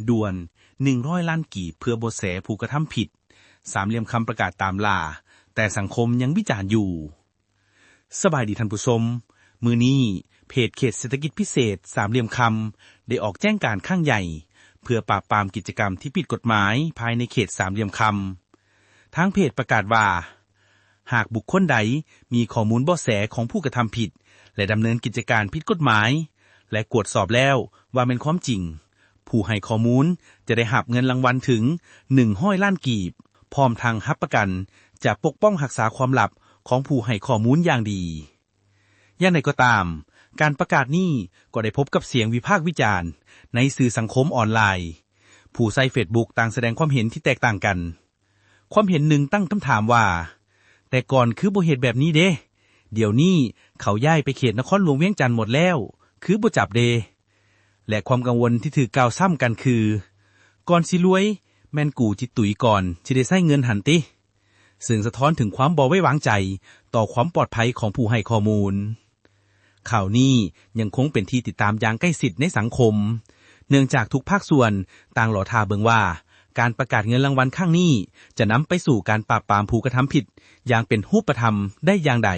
ດ່ວນ ໜຶ່ງຮ້ອຍລ້ານກີບ ເພື່ອບໍ່ແສຜູ້ກະທຳຜິດ. ສາມຫຼ່ຽມຄຳປະກາດຕາມລ່າ, ແຕ່ສັງຄົມຍັງວິຈານຢູ່. ສະບາຍດີທ່ານຜູ້ຊົມ, ມື້ນີ້ເພຈເຂດເສດຖະກິດພິເສດສາມຫຼ່ຽມຄຳ ໄດ້ອອກແຈ້ງການຄັ້ງໃຫຍ່ ເພື່ອປາບປາມກິດຈະກຳທີ່ຜິດກົດໝາຍພາຍໃນເຂດສາມຫຼ່ຽມຄຳ. ທາງເພຈປະກາດວ່າ ຫາກບຸກຄົນໃດມີຂໍ້ມູນເບາະແສຂອງຜູ້ກະທຳຜິດ ແລະ ດຳເນີນກິດຈະການຜິດກົດໝາຍ ແລະ ກວດສອບແລ້ວວ່າແມ່ນຄວາມຈິງ, ຜູ້ໃຫ້ຂໍ້ມູນຈະໄດ້ຮັບເງິນລາງວັນເຖິງ ໜຶ່ງຮ້ອຍລ້ານກີບ, ພ້ອມທັງຮັບປະກັນຈະປົກປ້ອງຮັກສາຄວາມລັບຂອງຜູ້ໃຫ້ຂໍ້ມູນຢ່າງດີ. ຢ່າງໃດກໍຕາມ, ການປະກາດນີ້ກໍໄດ້ພົບກັບສຽງວິພາກວິຈານໃນສື່ສັງຄົມອອນລາຍ. ຜູ້ໃຊ້ເຟສບຸກຕ່າງສະແດງຄວາມເຫັນທີ່ແຕກຕ່າງກັນ. ຄວາມເຫັນໜຶ່ງຕັ້ງຄຳຖາມວ່າ, ແຕ່ກ່ອນຄືບໍ່ເຮັດແບບນີ້ເດ? ດຽວນີ້ເຂົາຍ້າຍໄປເຂດນະຄອນຫຼວງວຽງຈັນໝົດແລ້ວ, ຄືບໍ່ຈັບເດ? ແລະ ຄວາມກັງວົນທີ່ຖືກກ່າວຊ້ຳກັນຄື, ກ່ອນຊິລວຍ, ແມ່ນກູຊິຕຸຍກ່ອນຊິໄດ້ໃຊ້ເງິນຫັ້ນຕິ? ເຊິ່ງສະທ້ອນເຖິງຄວາມບໍ່ໄວ້ວາງໃຈຕໍ່ຄວາມປອດໄພຂອງຜູ້ໃຫ້ຂໍ້ມູນ. ຂ່າວນີ້ຍັງຄົງເປັນທີ່ຕິດຕາມຢ່າງໃກ້ຊິດໃນສັງຄົມ, ເນື່ອງຈາກທຸກພາກສ່ວນຕ່າງລໍຖ້າເບິ່ງວ່າ ການປະກາດເງິນລາງວັນຄັ້ງນີ້ຈະນຳໄປສູ່ການປາບປາມຜູ້ກະທຳຜິດຢ່າງເປັນຮູບປະທຳໄດ້ຢ່າງໃດ.